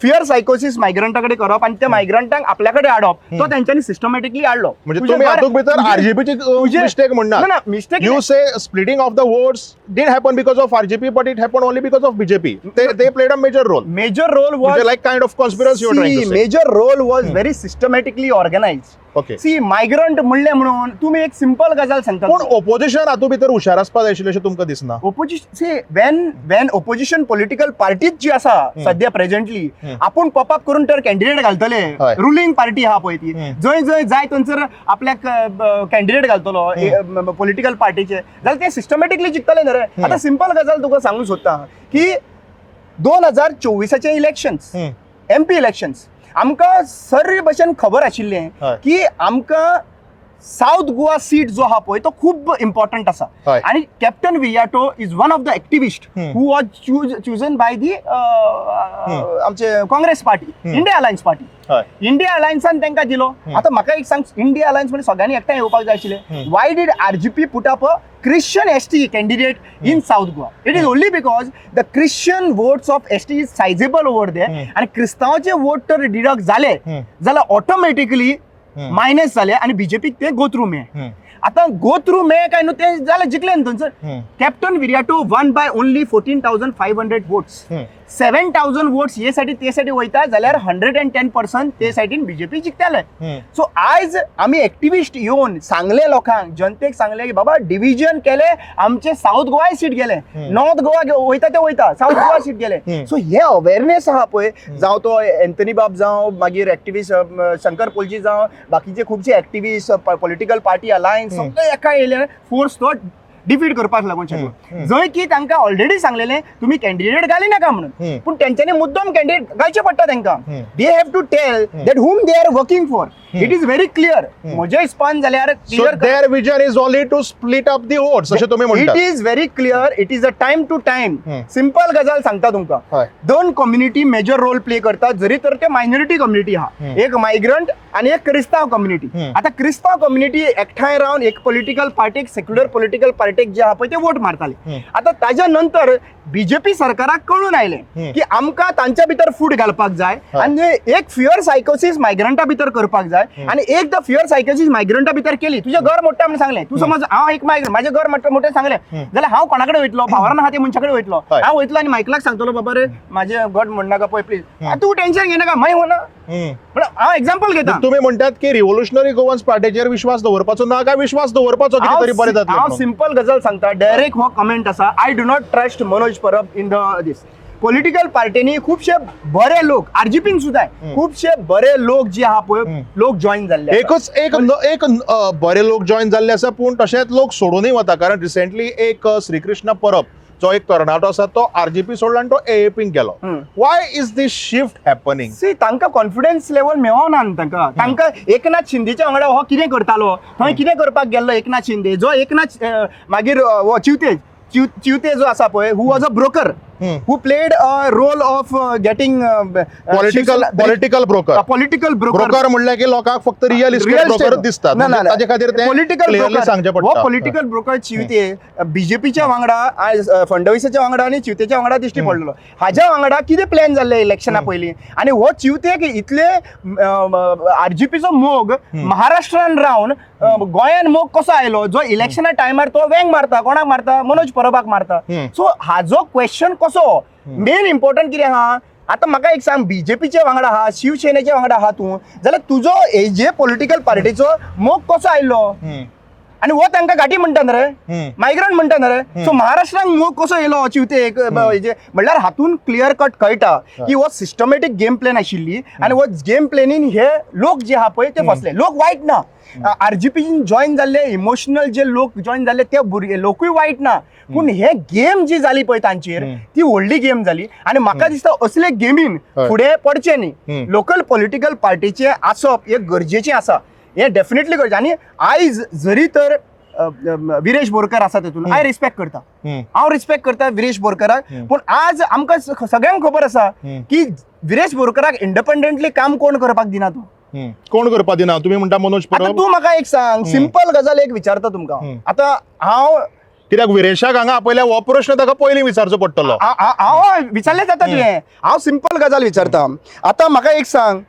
फियर सायकोसिस मायग्रंटा कडेन करप आनी त्या मायग्रंटांक आपल्या कडेन हाडप, तो तेंच्यांनी सिस्टमॅटिकली हाडलो. म्हणजे तुम्ही हातूंत भितर आरजीपीची मिस्टेक म्हणनात? ना, mistake You say splitting of the votes didn't happen because of RGP, but it happened only because of BJP. They played a major role. Major role was Like kind of conspiracy you're trying to say. Major role was very systematically organized. See, migrant म्हणले म्हणून तुम्ही एक simple गजाल सांगता. पूण opposition हातूंत भितर हुशार आसपाक जाय आशिल्लें अशें तुमकां दिसना? Opposition, see, when opposition political पार्टीच जी आसा सध्या प्रेझेंटली, आपूण पॉपअप करून तर कॅन्डिडेट घालतले. रुलिंग पार्टी आहा पळय ती, जंय जंय जाय थंयसर आपल्याक कॅन्डिडेट घालतलो पॉलिटिकल पार्टीचे, जाल्यार ते सिस्टमॅटिकली जिखतले न्ही रे. आतां सिंपल गजाल तुका सांगूंक सोदता की 2024 इलेक्शन्स, एमपी इलेक्शन्स, आमकां सर्व भशेन खबर आशिल्लें की आमकां साऊथ गोवा सीट जो आहा पळय तो खूब इम्पॉर्टंट आसा. आणि Captain Viriato is one of the activist who was chosen by the आमचे Congress party, India alliance party. India अलायन्सान तांकां दिलो. आतां म्हाका एक सांग, इंडिया अलायन्स म्हणजे सगळ्यांनी एकठांय येवपाक जाय आशिल्लें. Why did RGP put up a Christian ST candidate in South Goa? It is only because the Christian votes of ST is sizable over there. आणि क्रिस्तांवाचे वोट तर डिडक्ट जाले जाल्यार ऑटोमॅटिकली मायनस जाले आणि बीजेपीक ते गो थ्रू मेळ्ळे. आतां go through मेळ्ळे काय न्हू, ते जालें, जिखले न्हू थंयसर. Captain Viriato won by only 14,500 votes. 7,000 votes हे सायडीन ते सायडीन वयता जाल्यार 110% ते सायडीन बीजेपी जिखताले. सो आयज आमी एक्टिविस्ट येवन सांगले लोकांक, जनतेक सांगले की बाबा, डिविजन केले, आमचे साऊथ गोवाय सीट गेले. नॉर्थ गोवा वयता ते वयता, साऊथ गोवा सीट गेले. सो हे अवेरनेस आहा पळय, जावं तो एंथनी बाब जावं, मागीर एक्टिविस्ट शंकर पोलजी जावं, बाकीचे खुबशे एक्टिविस्ट, पॉलिटिकल पार्टी अलायन्स सगळे एका येयले फोर्स तो डिफीट करपाक लागून शकलो, जंय की तांकां ऑलरेडी सांगलेलें तुमी कॅन्डिडेट घाली नाका म्हणून. पूण तेंच्यांनी मुद्दम कॅन्डिडेट घालचे पडटा तांकां. They have to tell that whom they are working for. It is very clear म्हज्या हिसपान जाल्यार. So their vision is only to split up the votes, अशें तुमी it म्हणटात. Is very clear, it is a time to time. Simple गजाल सांगता तुमकां. दोन कम्युनिटी मेजर रोल प्ले करतात, जरी तर ते मायनॉरिटी कम्युनिटी आहा, एक मायग्रंट आणि एक क्रिस्तांव कम्युनिटी. आता क्रिस्तांव कम्युनिटी एकठांय रावन एक पॉलिटिकल पार्टीक, सेक्युलर पॉलिटिकल पार्टीक जे आहा पळय ते वोट मारताले. आता ताज्या नंतर बीजेपी सरकाराक कळून आयलें की आमकां तांच्या भितर फूट घालपाक जाय आनी एक फियर सायकोसिस मायग्रंटा भितर करपाक जाय. आनी एकदां फियर सायकोसिस मायग्रंटा भितर केली, तुजें घर मोडटा म्हणून सांगलें, तूं समज हांव एक मायग्रंट, म्हाजें घर मोडटा मोठें सांगलें जाल्यार हांव कोणा कडेन वयतलो? पावरान आहा ते मनशा कडेन वयतलो. हांव वयतलो आनी मायकलाक सांगतलो, बाबा रे, म्हाजें घर मोडनाका पळय प्लीज, तूं टेन्शन घेनाका, मागीर हो ना. म्हणल्यार हांव एक्झाम्पल घेता. तुम्ही म्हणटात की रिव्होल्युशनरी गोवन्स पार्टीचेर विश्वास दवरपाचो ना काय विश्वास दवरपाचो, कितें तरी बरें जातलें हांव म्हणून? सिंपल गजाल सांगता, डायरेक्ट हो कमेंट आसा. I do not trust Manoj Parab in the this political पार्टीनी खुबशे बरे लोक, आरजीपीन सुद्दां खुबशे बरे लोक जे आहा पळय, लोक जॉईन जाल्ले आसा. एकच एक एक बरे लोक जॉईन जाल्ले आसा, पूण तशेंच लोक सोडूनय वता, कारण रिसेंटली एक श्रीकृष्ण परब जो एक तरणाटो आसा तो आरजीपी सोडला आनी तो एएपीक गेलो. Why is this shift happening? See, तांकां कॉन्फिडन्स लेवल मेळना न्हू तांकां. तांकां एकनाथ शिंदेच्या वांगडा हो कितें करतालो, थंय कितें करपाक गेल्लो एकनाथ शिंदे, जो एकनाथ मागीर हो चिवते चिवते जो आसा पळय, who was a broker, who played a role of getting political broker. Political broker. Broker म्हणल्यार की लोकांक फक्त रिअल इस्टेट ब्रोकर दिसतात, म्हणजे ताजे खातीर ते पॉलिटिकल क्लिअरली सांगचें हो पडटा. पॉलिटिकल ब्रोकर चिवते बीजेपीच्या वांगडा, फडणवीसाच्या वांगडा आनी चिवतेच्या वांगडा दिश्टी पडलेलो. हाज्या वांगडा कितें प्लॅन जाल्ले इलेक्शना पयलीं आनी हो चिवतेक इतले आरजीपीचो मोग महाराष्ट्रान रावन गोंयान मोग कसो आयलो, जो इलेक्शना टायमार तो वेंग मारता, कोणाक मारता? मनोज परबाक मारता. सो हाजो क्वेश्चन कसो मेन इम्पॉर्टंट कितें आहा, आतां म्हाका एक सांग, बीजेपीच्या वांगडा आहा, शिवसेनेच्या वांगडा आहा तूं, जाल्यार तुजो हेजे पॉलिटिकल पार्टीचो मोग कसो आयलो? आनी हो तांकां घाटी म्हणटा न्ही रे, मायग्रंट म्हणटा न्ही रे. सो महाराष्ट्रान मोग कसो येयलो चिवतेक हेजे? म्हणल्यार हातून क्लियर कट कळटा की हो सिस्टमॅटीक गेम प्लॅन आशिल्ली आनी हो गेम प्लॅनीन हे लोक जे आहा पळय ते फसले. लोक वायट ना, आरजीपीन जॉईन जाल्ले, इमोशनल जे लोक जॉईन जाल्ले ते भुरगे लोकूय वायट ना, पूण हे गेम जी जाली पळय तांचेर ती व्हडली गेम जाली आनी म्हाका दिसता असले गेमीन फुडें पडचे न्ही. लोकल पॉलिटिकल पार्टीचें आसप हें गरजेचें आसा, हें डेफिनेटली गरजेचें. आनी आयज जरी तर विरेश बोरकर आसा तितून, हांव रिस्पेक्ट करता, हांव रिस्पेक्ट करता विरेश बोरकराक, पूण आज आमकां सगळ्यांक खबर आसा की विरेश बोरकराक इंडिपेंडंटली काम कोण करपाक दिना तो. कोण करपा दिना तुम्ही म्हणटा? मनोज आतां परब. तूं म्हाका एक सांग, सिंपल गजाल एक विचारता तुमकां. आतां हांव कित्याक विरेशाक हांगा आपयल्या हो प्रश्न ताका पयलीं विचारचो पडटलो. हांव विचारलें जाता तुवें. हांव सिंपल गजाल विचारता, आतां म्हाका एक सांग.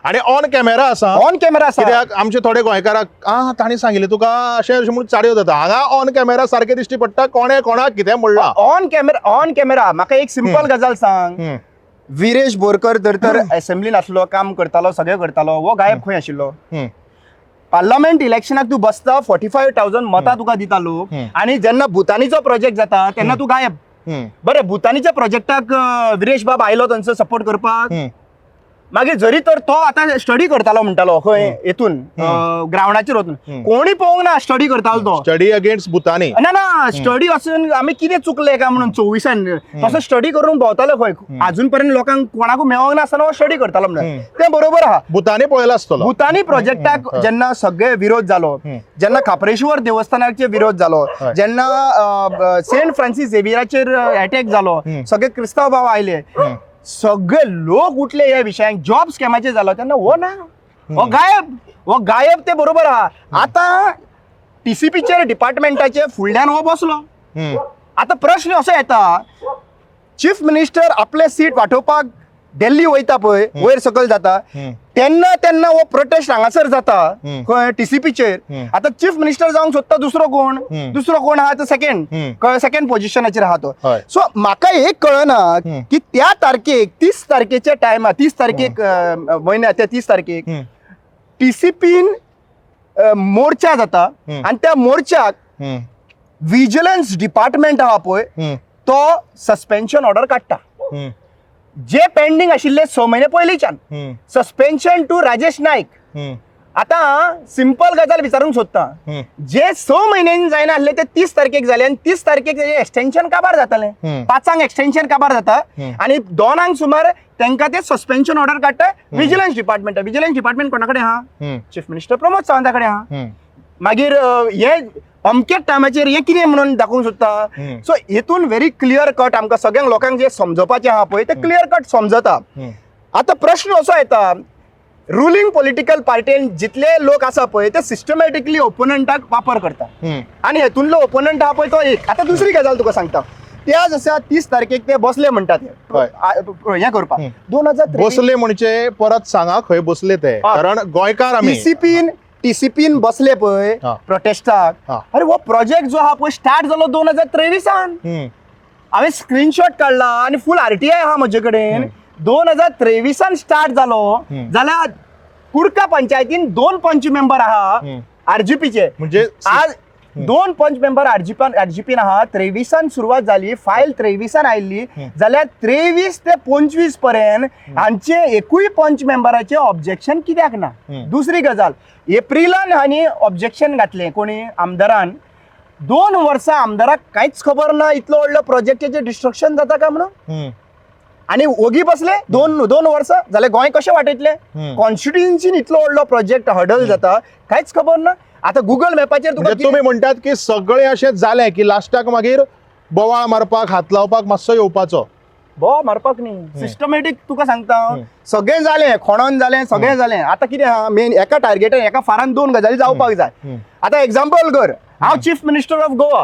आणि ऑन कॅमेरा आसा. ऑन कॅमेरा आसा. कित्याक आमचे थोडे गोंयकाराक आ तांणी सांगिल्लें तुका अशें अशें म्हणून चाडयो जाता. हांगा ऑन कॅमेरा सारकें दिश्टी पडटा कोणे कोणाक कितें म्हणलां. ऑन कॅमेरा, ऑन कॅमेरा म्हाका एक सिंपल गजाल सांग, विरेश बोरकर जर तर असेंब्लीन आसलो, काम करतालो, सगळें करतालो, हो गायब खंय आशिल्लो? पार्लमेंट इलेक्शनाक तूं बसता, 45,000 मतां तुका दिता लोक, आनी जेन्ना भुतानीचो प्रोजेक्ट जाता तेन्ना तूं गायब. बरें, भुतानीच्या प्रोजेक्टाक विरेश बाब आयलो थंयसर सपोर्ट करपाक? मागीर जरी तर तो आतां स्टडी करतालो म्हणटालो खंय हेतून ग्रावंडाचेर वचून कोणी पळोवंक ना स्टडी करतालो तो. Study against Bhutani. ना ना, स्टडी वचून आमी कितें चुकले काय म्हणून 24आन तसो स्टडी करून भोंवतालो खंय, अजून पर्यंत लोकांक कोणाकूय मेळोंक नासतना हो स्टडी करतालो म्हणून तें बरोबर आहा. भुतानी पळयला आसतलो. भुतानी प्रोजेक्टाक जेन्ना सगळे विरोध जालो, जेन्ना खाप्रेश्वर देवस्थानाचेर विरोध जालो, जेन्ना सेंट फ्रांसीस झेवियराचेर अटॅक जालो, सगळे क्रिस्तांव भाव आयले, सगळे लोक उठले ह्या विशयांक, जॉब स्कॅमाचेर जालो तेन्ना हो ना, हो गायब, हो गायब. ते बरोबर आहा. आतां टीसीपीचेर डिपार्टमेंटाचे फुडल्यान हो बसलो. आतां प्रश्न असो येता, चीफ मिनिस्टर आपले सीट वाटोवपाक दिल्ली वयता पळय, वयर सकयल जाता तेन्ना तेन्ना हो प्रोटेस्ट हांगासर जाता खंय टीसीपीचेर. आतां चीफ मिनिस्टर जावंक सोदता दुसरो कोण, दुसरो कोण आहा तो सेकंड, कळ्ळें, सेकंड पोझिशनाचेर आहा तो. सो म्हाका एक कळना की त्या तारखेक 30 तारखेच्या टायमार, 30 तारखेक म्हयन्या त्या 30 तारखेक टीसीपीन मोर्चा जाता आनी त्या मोर्चाक विजिलन्स डिपार्टमेंट आहा पळय तो सस्पेन्शन ऑर्डर काडटा, जे पेंडींग आशिल्ले 6 म्हयने पयलींच्यान, सस्पेन्शन टू राजेश नायक. आतां सिंपल गजाल विचारूंक सोदता, जे 6 म्हयन्यांनी जायना आसले ते 30 तारखेक जाले आनी 30 तारखेक तेजें एक्सटेन्शन काबार जातालें, 5 एक्सटेन्शन काबार जाता आनी 2 सुमार तांकां ते सस्पेन्शन ऑर्डर काडटा विजिलन्स डिपार्टमेंट. विजिलन्स डिपार्टमेंट कोणा कडेन आहा? चीफ मिनिस्टर प्रमोद सावंता कडेन आहा. मागीर हे अमक्याच टायमाचेर हें कितें म्हणून दाखोवंक सोदता? सो हेतून व्हेरी क्लियर कट आमकां सगळ्यांक लोकांक जें समजपाचें आहा पळय तें क्लियर कट समजता. आतां प्रश्न असो येता, रुलींग पॉलिटिकल पार्टीन जितले लोक आसा पळय ते सिस्टमॅटिकली ओपोनंटाक वापर करता आनी हेतूनलो ओपोनंट आहा पळय तो एक. आतां दुसरी गजाल तुका सांगता, त्या जसा 30 तारखेक ते बसले म्हणटा ते हें करपाक 2023 बसले म्हणजे परत सांगा खंय बसले ते, कारण गोंयकार आमी. टीसीपीन बसले पळय प्रोटेस्टाक. अरे हो प्रोजेक्ट जो आहा पळय स्टार्ट जालो 2023आन, हांवें स्क्रीनशॉट काडला आनी फूल आरटीआय आहा म्हजे कडेन. 2023आन स्टार्ट जालो जाल्यार कुडका पंचायतीन 2 पंच मेंबर आहा आरजीपीचे, म्हणजे आज 2 पंच मेंबर आरजीपीन आहा. 23आन सुरवात जाली, फायल 23आन आयिल्ली जाल्यार 23 ते 25 पर्यंत हांचे एकूय पंच मेंबराचे ऑब्जेक्शन कित्याक ना? दुसरी गजाल, एप्रिलान हांणी ऑब्जेक्शन घातलें कोणी आमदारान, 2 वर्सां आमदाराक कांयच खबर ना इतलो व्हडलो प्रोजेक्टाचें डिस्ट्रक्शन जाता काय म्हणून, आनी ओगी बसले 2 वर्सां जाल्यार गोंय कशें वाटयतले? कॉन्स्टिट्युएन्सीन इतलो व्हडलो प्रोजेक्ट हर्डल जाता, कांयच खबर ना. आतां गुगल मॅपाचेर तुका तुम्ही म्हणटात की सगळें अशें जालें की लास्टाक मागीर बोवाळ मारपाक हात लावपाक मातसो येवपाचो. बोवाळ मारपाक न्ही, सिस्टमॅटीक तुका सांगता, सगळें जालें, खोणोन जालें, सगळें जालें. आतां कितें आहा मेन एका टार्गेटान एका फारान 2 गजाली जावपाक जाय. आतां एग्जाम्पल कर, हांव chief minister of Goa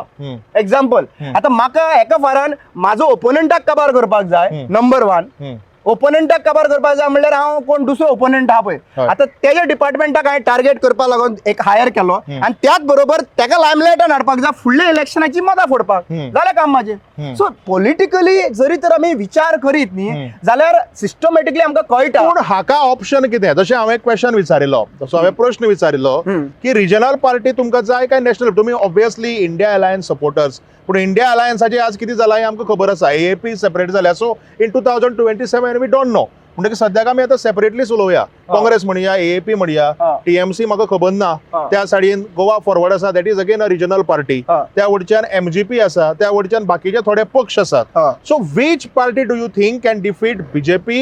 example, आतां म्हाका एका फारान म्हाजो ओपोनंटाक काबार करपाक जाय, नंबर 1 ओपोनंटाक काबार करपाक जाय म्हणल्यार हांव कोण दुसरो ओपोनंट आहा पळय, आतां तेज्या डिपार्टमेंटाक हांवें टार्गेट करपाक लागून एक हायर केलो आनी त्याच बरोबर तेका लायमलायटान हाडपाक जाय फुडल्या इलेक्शनाची मतां फोडपाक, जालें काम म्हाजें. सो पॉलिटिकली जरी तर आमी विचार करीत न्ही जाल्यार सिस्टमॅटिकली आमकां कळटा. पूण हाका ऑप्शन कितें? जशें हांवें क्वेश्चन विचारिल्लो, तसो हांवें प्रश्न विचारिल्लो की रिजनल पार्टी तुमकां जाय काय नॅशनल? तुमी ऑब्वियसली इंडिया अलायन्स सपोर्टर्स, पूण इंडिया अलायन्साचे आज कितें जालां हें आमकां खबर आसा. एएपी सेपरेट जाल्या, so in 2027 we don't know. म्हणटकीर सद्याक आमी आतां सेपरेटलीच उलोवया, काँग्रेस म्हणया, एएपी म्हणया, टीएमसी म्हाका खबर ना, त्या सायडीन गोवा फॉरवर्ड आसा, that is again a regional party, त्या वटच्यान एमजीपी आसा, त्या वटच्यान बाकीचे थोडे पक्ष आसात. So which party do you think can defeat BJP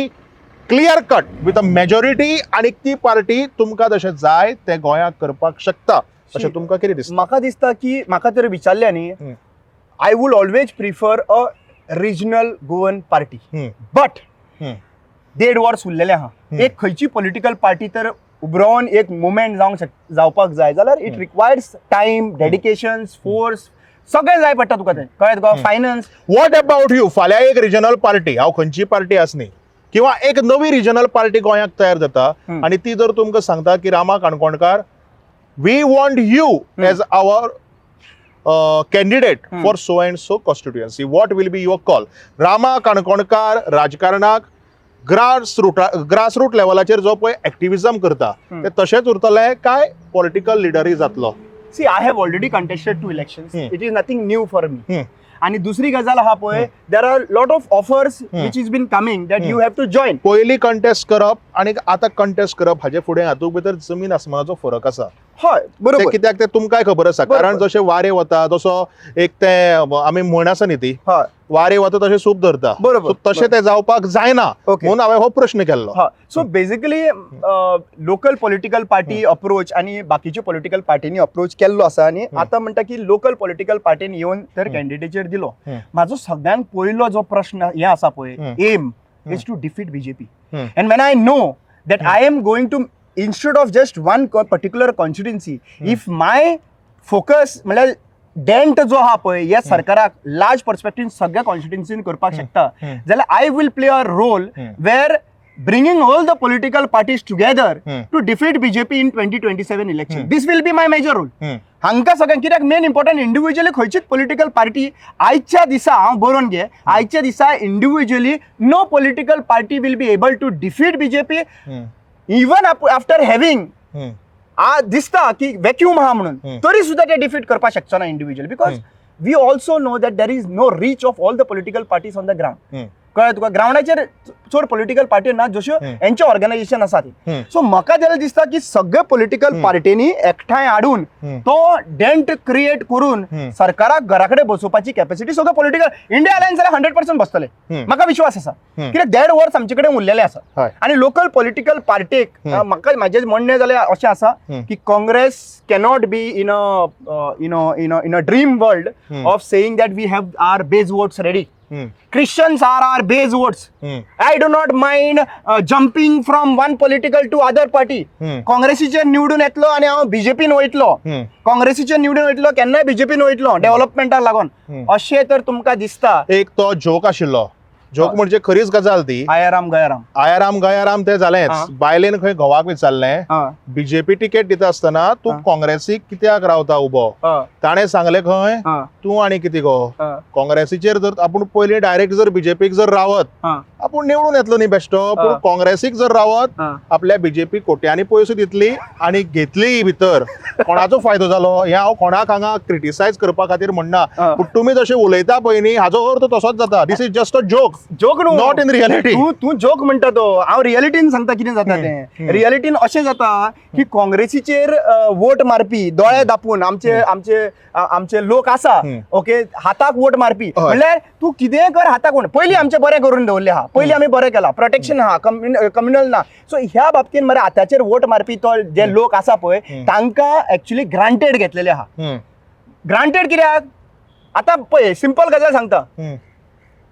clear cut with a majority आनी ती पार्टी तुमकां जशें जाय तें गोंयांत करपाक शकता अशें तुमकां कितें दिसता? म्हाका दिसता की म्हाका तर विचारलें न्ही, I would always prefer a regional Goan party, but 1.5 वर्स उरलेलें आहा. एक खंयची पॉलिटिकल पार्टी तर उबरोवन एक मुवमेंट जावंक जावपाक जाय जाल्यार it requires time, dedication, force, सगळें जाय पडटा तुका तें, कळ्ळें तुका, फायनान्स. What about you? फाल्यां एक रिजनल पार्टी, हांव खंयची पार्टी आसनी, किंवा एक नवी रिजनल पार्टी गोंयांत तयार जाता आनी ती जर तुमकां सांगता की Rama Kankonkar, we want you as our candidate for so and so constituency, what will be your call? Rama Kankonkar राजकारणाक ग्रासरूट लेवलाचेर जो पळय एक्टिविजम करता ते तशेंच उरतले काय पॉलिटिकल लिडरूय जातलो? See, I have already contested 2 elections. It is nothing new for me. आनी दुसरी गजाल आहा पळय, there are lot of offers which is been coming that you have to join. पयलीं कंटेस्ट करप आनी आतां कंटेस्ट करप हाजे फुडें हातूंत भितर जमीन आसमानाचो फरक आसा. हय, ते बरोबर. कित्याक ते तुमकांय खबर आसा, कारण जशें वारें वता तसो एक तें आमी म्हण आसा न्ही ती, वारें वता तशें सूप धरता. बरोबर. So तशें तें जावपाक जायना म्हणून हांवें हो प्रश्न केल्लो. हा, so basically local political party approach आनी बाकीच्यो पॉलिटिकल पार्टीनी अप्रोच केल्लो आसा आनी आतां म्हणटा की लोकल पॉलिटिकल पार्टीन येवन तर कॅन्डिडेचर दिलो. म्हाजो सगळ्यांत पयलो जो प्रश्न हे आसा पळय, aim is to defeat BJP. And when I know that I am going to, instead of just one particular constituency, if my focus म्हणल्यार डेंट जो आहा पळय ह्या सरकाराक लार्ज पर्सपेक्टीव सगळ्या कॉन्स्टिट्युन्सीन करपाक शकता जाल्यार I will play a role where bringing all the political parties together to defeat BJP in 2027 election. This will be my major role. हांकां सगळ्यांक कित्याक मेन इम्पॉर्टंट इंडिव्हिज्युअली खंयचीच पॉलिटिकल पार्टी आयच्या दिसा, हांव बरोवन घे, आयच्या दिसा individually no political party will be able to defeat BJP even after having आ दिसता की वॅक्यूम आहा म्हणून, तरी सुद्दां ते डिफीट करपाक शकचो ना individual, because we also know that there is no reach of all the political parties on the ground. कळ्ळें तुका? ग्रावंडाचेर चड पॉलिटिकल पार्टी ना जश्यो हेंचे ऑर्गनायझेशन आसा ती. सो म्हाका जाल्यार दिसता की सगळे पॉलिटिकल पार्टींनी एकठांय हाडून तो डेंट क्रिएट करून सरकाराक घरा कडेन बसोवपाची कॅपॅसिटी सगळे पॉलिटिकल इंडिया अलायन्स जाल्यार 100% बसतले, म्हाका विश्वास आसा. कित्याक देड वर्स आमचे कडेन उरलेले आसा आनी लोकल पॉलिटिकल पार्टीक म्हाका म्हाजें म्हणणें जाल्यार अशें आसा की Congress cannot be in a in a in a in a dream world of saying that we have our base votes ready. Christians are our base votes. I do not mind jumping from one political to other party. काँग्रेसीचेर निवडून येतलो आनी हांव बीजेपीन वयतलो, काँग्रेसीचेर निवडून वयतलो, केन्नाय बीजेपीन वयतलो डेव्हलपमेंटाक लागून, अशें तर तुमकां दिसता. एक तो जोक आशिल्लो, जोक म्हणजे खरीच गजाल ती. आयाराम गयाराम. आयाराम गयाराम ते जालेंच. बायलेन खंय घोवाक विचारलें, बीजेपी तिकेट दिता आसतना तूं काँग्रेसीक कित्याक रावता उबो? ताणें सांगलें खंय, तूं आनी कितें गो, काँग्रेसीचेर जर आपूण पयलीं डायरेक्ट जर बीजेपीक जर रावत आपूण निवडून येतलो न्ही बेश्टो, पूण काँग्रेसीक जर रावत आपल्या बीजेपी कोट्यांनी पयशे दितली आनी घेतली भितर, कोणाचो फायदो जालो? हें हांव कोणाक हांगा क्रिटिसायज करपा खातीर म्हणना, पूण तुमी जशें उलयता पळय न्ही हाजो अर्थ तसोच जाता. This is just a joke. Joke न्हू, not in reality. तूं तूं जोक म्हणटा तो, हांव रियलिटीन सांगता कितें जाता तें. रियलिटीन अशें जाता की काँग्रेसीचेर वोट मारपी दोळे दापून आमचे आमचे आमचे लोक आसा, ओके, हाताक वोट मारपी. म्हणल्यार तूं कितेंय कर, हाताक वोट. पयलीं आमचें बरें करून दवरलें आहा, पयलीं आमी बरें केलां, प्रोटेक्शन आहा, कम्युनल ना. सो ह्या बाबतीन मरे हाताचेर वोट मारपी तो जे लोक आसा पळय तांकां एक्चुली ग्रांटेड घेतलेले आहा. ग्रांटेड कित्याक? आतां पळय, सिंपल गजाल सांगता,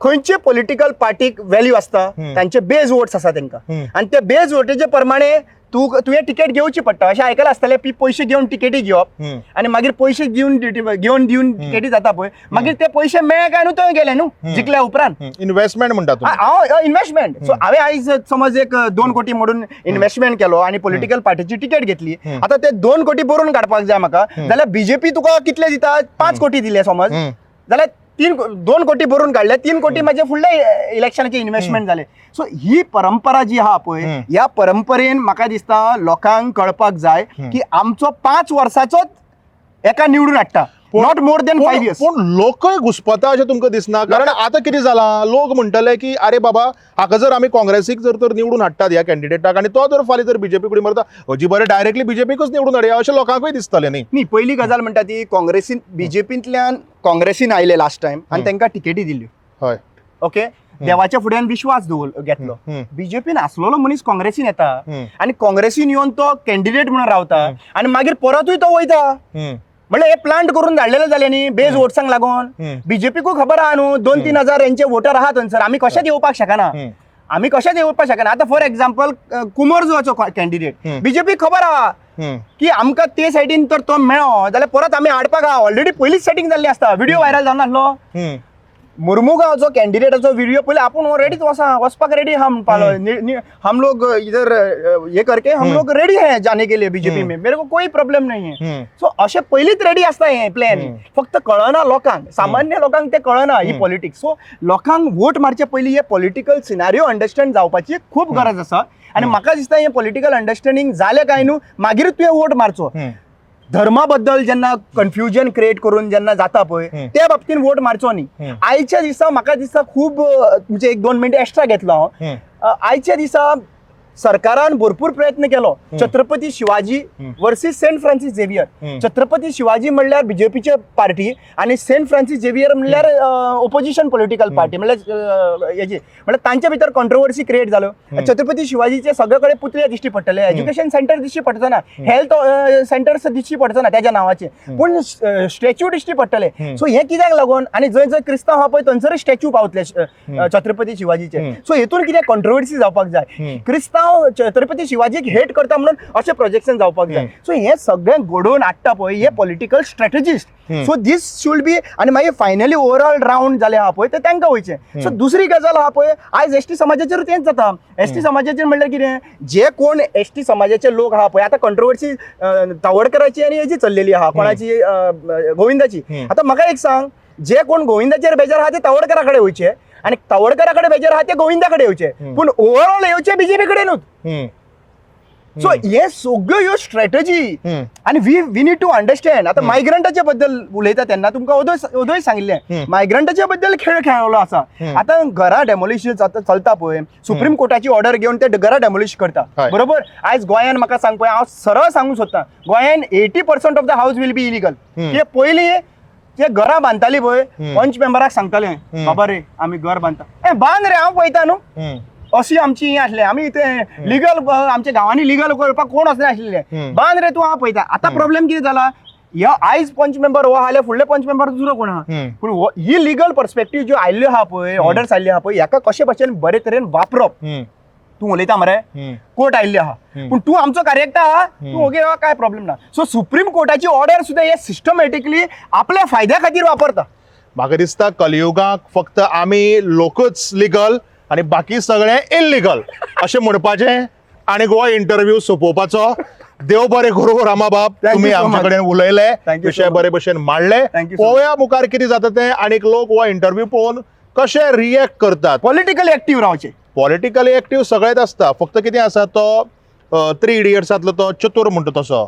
खंयचे पॉलिटिकल पार्टीक व्हॅल्यू आसता, तांचे बेज वोट्स आसा तांकां आनी ते बेज वोटीचे प्रमाणे तूं तुवें टिकेट घेवची पडटा. अशें आयकलां आसतलें पी पयशे घेवन टिकेटी घेवप आनी मागीर पयशे दिवन घेवन दिवन टिकेटी जाता पळय, मागीर ते पयशे मेळ्ळे काय न्हू थंय गेले न्हू जिखल्या उपरांत. इन्व्हेस्टमेंट म्हणटा तूं? हांव इन्व्हेस्टमेंट. सो हांवें आयज समज एक 2 कोटी म्हणून इन्व्हेस्टमेंट केलो आनी पॉलिटिकल पार्टीची टिकेट घेतली, आतां ते 2 कोटी बरोवन काडपाक जाय म्हाका, जाल्यार बीजेपी तुका कितले दिता? 5 कोटी दिले समज, जाल्यार 2 कोटी भरून काडले, 3 कोटी म्हाजे फुडल्या इलेक्शनाचे इन्व्हेस्टमेंट जाले. सो ही परंपरा जी आहा पळय, ह्या परंपरेन म्हाका दिसता लोकांक कळपाक जाय की आमचो 5 वर्साचोच एका निवडून हाडटा, not more than 5 years. पूण लोकय घुसपता अशें तुमकां दिसना? कारण आतां कितें जालां, लोक म्हणटले की अरे बाबा हाका जर आमी काँग्रेसीक जर तर निवडून हाडटात ह्या कॅन्डिडेटाक आनी तो जर फाल्यां जर बीजेपी कडेन मरता, हजी बरें डायरेक्टली बीजेपीकूच निवडून हाडया अशें लोकांकूय दिसतलें न्ही? न्ही, पयली गजाल म्हणटा ती काँग्रेसीन बीजेपींतल्यान काँग्रेसीन आयले लास्ट टायम आनी तांकां तिकेटी दिल्यो. ओके, देवाच्या फुड्यान विश्वास दवर घेतलो. बीजेपीन आसलेलो मनीस काँग्रेसीन येता आनी काँग्रेसीन येवन तो कॅन्डिडेट म्हणून रावता आनी मागीर परतूय तो वयता. म्हणल्यार हे प्लांट करून धाडलेले जाले न्ही बेज वोट्सांक लागून. बीजेपीकूय खबर आहा न्हू 2-3 हजार हेंचे वोटर आहा थंयसर, आमी कशेंच येवपाक शकना, आमी कशेंच येवपाक शकना. आतां फॉर एग्जाम्पल कुमरजुवाचो कॅन्डिडेट, बीजेपीक खबर आहा की आमकां ते सायडीन तर तो मेळ्ळो जाल्यार परत आमी हाडपाक आहा, ऑलरेडी पयलींच सेटींग जाल्ली आसता. व्हिडिओ व्हायरल जावन आसलो मुर्मुगांवचो कॅन्डिडेटाचो व्हिडिओ, पयलीं आपूण रेडीच वचपाक रेडी आहा म्हणपालो, हम लोग इधर ये करके हम लोग रेडी है जाने के लिए बीजेपी में, मेरे को कोई प्रॉब्लम नहीं है. सो अशें पयलींच रेडी आसता हें प्लॅन, फक्त कळना लोकांक, सामान्य लोकांक ते कळना ही पॉलिटिक्स. सो लोकांक वोट मारचे पयलीं हे पॉलिटिकल सिनारियो अंडरस्टँड जावपाची खूब गरज आसा आनी म्हाका दिसता हें पॉलिटिकल अंडरस्टँडींग जालें काय न्हू मागीर तुवें वोट मारचो. धर्मा बद्दल जेन्ना कन्फ्युजन क्रिएट करून जेन्ना जाता पळय, त्या बाबतीन वोट मारचो न्ही. आयच्या दिसा म्हाका दिसता खूब, म्हणजे एक दोन मिनट एक्स्ट्रा घेतलो हांव. आयच्या दिसा सरकारान भरपूर प्रयत्न केलो, Chhatrapati Shivaji versus saint Francis Xavier. Chhatrapati Shivaji म्हणल्यार बीजेपीचे पार्टी आनी सेंट फ्रान्सिस झेवियर म्हणल्यार ओपोजिशन पॉलिटिकल पार्टी, म्हणल्यार हेजी, म्हणल्यार तांच्या भितर कॉन्ट्रोवर्सी क्रिएट जाल्यो. छत्रपती शिवाजीचे सगळे कडेन पुतळे दिश्टी पडटले, एज्युकेशन सेंटर दिश्टी पडचो ना, हेल्थ सेंटर्स दिश्टी पडचो ना त्याच्या नावाचे, पूण स्टॅच्यू दिश्टी पडटले. सो हे कित्याक लागून? आनी जंय जंय क्रिस्तांव आहा पळय, थंयसर स्टॅच्यू पावतले छत्रपती शिवाजीचे. सो हेतून कितें कॉन्ट्रोवर्सी जावपाक जाय, क्रिस्तांव छत्रपती शिवाजीक हेट करता म्हणून अशें प्रोजेक्शन जावपाक जाय. सो हे सगळें घडोवन हाडटा पळय हे political strategist. So this should be, आनी मागीर फायनली ओवरऑल रावंड जालें आहा पळय, ते तांकां वयचें. सो दुसरी गजाल आहा पळय, आयज एसटी समाजाचेर तेंच जाता. एसटी समाजाचेर म्हणल्यार कितें, जे कोण एसटी समाजाचे लोक आहा पळय, आतां कंट्रोवर्सी तावडकराची आनी हेजी चल्लेली आहा, कोणाची, गोविंदाची. आतां म्हाका एक सांग, जे कोण गोविंदाचेर बेजार आहा ते तावडकरा कडेन वयचे आनी तावडकरा कडेन बेजार आहा ते गोविंदा कडेन येवचे, पूण ओवरऑल येवचे बीजेपी कडेनूच. सो हे सगळ्यो ह्यो स्ट्रॅटजी आनी we need to understand. आतां मायग्रंटाच्या बद्दल उलयता तेन्ना तुमकां अदोय अदोय सांगिल्लें, मायग्रंटाच्या बद्दल खेळ खेळलो आसा. आतां घरां डेमोलिशन चलता पळय, सुप्रीम कोर्टाची ऑर्डर घेवन ते घरां डेमोलिश करता. बरोबर, आयज गोंयान म्हाका सांग पळय, हांव सरळ सांगूंक सोदता, गोंयान 80% of the house will be illegal. ते पयलीं ते घरां बांदताली पळय, पंच मेंबराक सांगताले, बाबा रे, आमी घर बांदता, ए बांद रे, हांव पळयता न्हू. अशी आमची ही आसले, आमी ते लिगल, आमच्या गांवांनी लिगल करपाक कोण वचनाशिल्ले. बांद रे तूं, हांव पळयता. आतां प्रॉब्लेम कितें जाला, ह्या आयज पंच मेंबर हो आल्या, फुडले पंच मेंबर दुसरो कोण आहा. पूण ही लिगल पर्सपेक्टीव ज्यो आयिल्ल्यो आहा पळय, ऑर्डर्स आयिल्ल्यो आहा पळय, ह्याका कशे भशेन बरे तरेन वापरप. तूं उलयता मरे, कोर्ट आयिल्ली आहा, पूण तूं आमचो कार्यकर्ता आहा, तूं ओगे, काय प्रॉब्लेम ना. सो सुप्रीम कोर्टाची ऑर्डर सुद्दां हे सिस्टमॅटिकली आपल्या फायद्या खातीर वापरता. म्हाका दिसता कलियुगाक फक्त आमी लोकच लिगल आनी बाकी सगळें इलिगल अशें म्हणपाचें आनी गोवा इंटरव्यू सोंपोवपाचो. देव बरें करूं रामाबाब. Thank you तुमी so आमचे much. कडेन उलयले, Thank you so विशय much. बरे भशेन मांडले. Thank you so पळोवया मुखार कितें जाता तें आनी लोक हो इंटरव्यू पळोवन कशे रिएक्ट करतात. पॉलिटिकली एक्टीव रावचे. पॉलिटिकली एक्टीव सगळेच आसता, फक्त कितें आसा, तो थ्री इडियट्सांतलो तो चतुर म्हणटा तसो,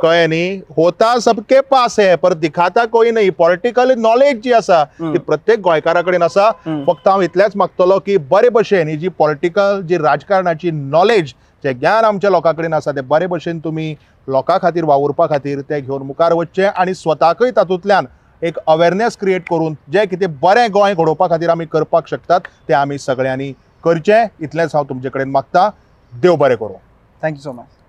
कळ्ळें न्ही? होता सबके पास है पर दिखाता कोई नहीं. पॉलिटिकल नॉलेज जी आसा ती प्रत्येक गोंयकारा कडेन आसा. फक्त हांव इतलेंच मागतलो की बरे भशेन ही जी पॉलिटिकल, जी राजकारणाची नॉलेज, जें ज्ञान आमच्या लोकां कडेन आसा, तें बरे भशेन तुमी लोकां खातीर वावुरपा खातीर तें घेवन मुखार वचचें आनी स्वताकय तातूंतल्यान एक अवेरनेस क्रिएट करून जें कितें बरें गोंय घडोवपा खातीर आमी करपाक शकतात तें आमी सगळ्यांनी करचें, इतलेंच हांव तुमचे कडेन मागता. देव बरें करूं. Thank you so much.